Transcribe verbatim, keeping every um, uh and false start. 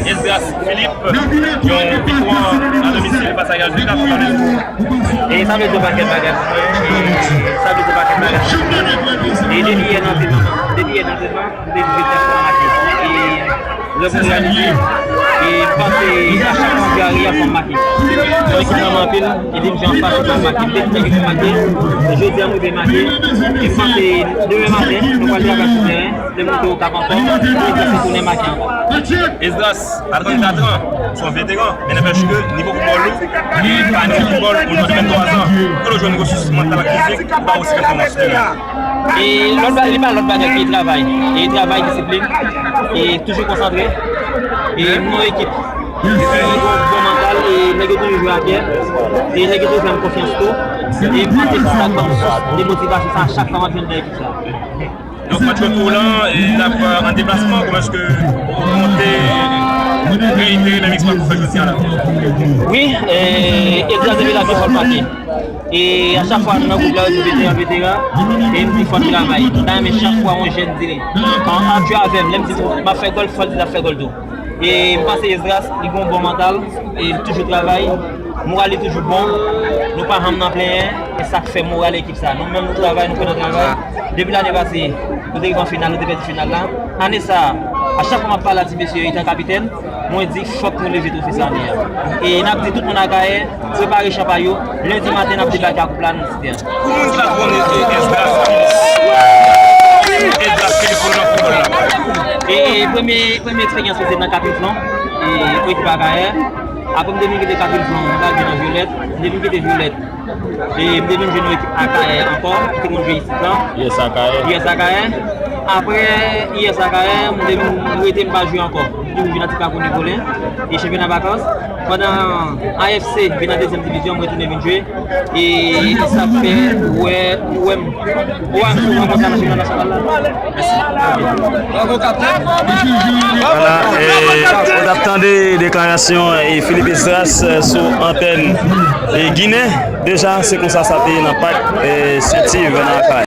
Esdras Philippe, yon viktwa a domisil fas a Real Ducas. E sa vle di yon pakèt bagay pou mwen. E sa vle di yon pakèt bagay. E depi yè nan antrenman, depi yè nan antrenman, m te vin fè fòmasyon. E lè mwen reyalize, e m panse a chak fwa m vin a Real fò m make. Mwen ki renmen anpil, e di m jan m pase pa make, m te di nèg yo make. E jodi a m rive make. E m panse demen maten, nou pral travay sou teren. Lè m monte Okap ankò, mwen di se tounen make ankò. Esdras, a trannkat an, se yon veteran, men n'empêche que nivo foutbòl ou, li pa nivo foutbòl yon jwè de venntwa zan. Kote w jwenn resous mantal ak fizik pou ba w osi pèfòmans teren? E lòt ba-, li pa lòt bagay ke travay. E travay, disiplin, e toujou konsantre. E m nan yon ekip ki gen bon mantal, e nèg yo toujou jwe a kè. E nèg yo toujou fè m konfyans tou. E m panse se sa k ban m sous de motivasyon sa a chak fwa m ap jwenn nan ekip sa a. Donk, match retour lan, e l ap, euh, an deplasman, kòman èske ou konte reitere menm eksplwa ke w fè jodi a la? Wi, e, Esdras depi l ap jwe fò l make. E a chak fwa nou nan gwoup la, yo di veteran, veteran, e m di fò n travay. M ta renmen chak fwa yon jèn di, an, an jwe avè m, lè m di m ap fè gòl, fò l di l ap fè gòl tou. E m panse Esdras, li gen yon bon mantal, e li toujou travay, moral li toujou bon, nou pa janm nan plenyen, e sa k fè moral ekip sa. Nou menm nou travay, nou kwè nan travay. Depi lane pase, nou te rive an final, nou te pèdi final la. Ane sa, a chak fwa m ap pale a ti mesye yo, etan kapitèn, mwen di fòk nou leve twofe sa ane a. E n ap di tout moun Akayè, prepare chan pa yo, lendi maten n ap debake ak koup la nan Sitè. Pou moun ki pa konnen, e, Esdras Philippe, Esdras Philippe pou nan foutbòl la. E premye, premye eksperyans mwen se nan Capilflon, e pou ekip Akayè. Apre m te vin kite Capilflon, m t al jwe nan Violette, m te vin kite Violette. E m te vin jwe nan ekip Akayè ankò, ki te konn jwe isit lan. Yes, Akayè. Yes, Akayè. Apre Yes, Akayè, m te vin rete, m pa jwe ankò. M te vin jwe nan Ti Kak Nikolè, e chanpyona vakans. Pandan A F C vin nan dezyèm divizyon, m retounen vin jwe. E sa fè, ou wè, ou wè m, ou wè m souvan konsa nan chanpyona nasyonal la. Vwala, e, ou t ap tande deklarasyon, e, Philippe Esdras, e, sou antèn, e, Ginen. Deja, se konsa sa te ye nan pak, e, Sentiv nan Akayè.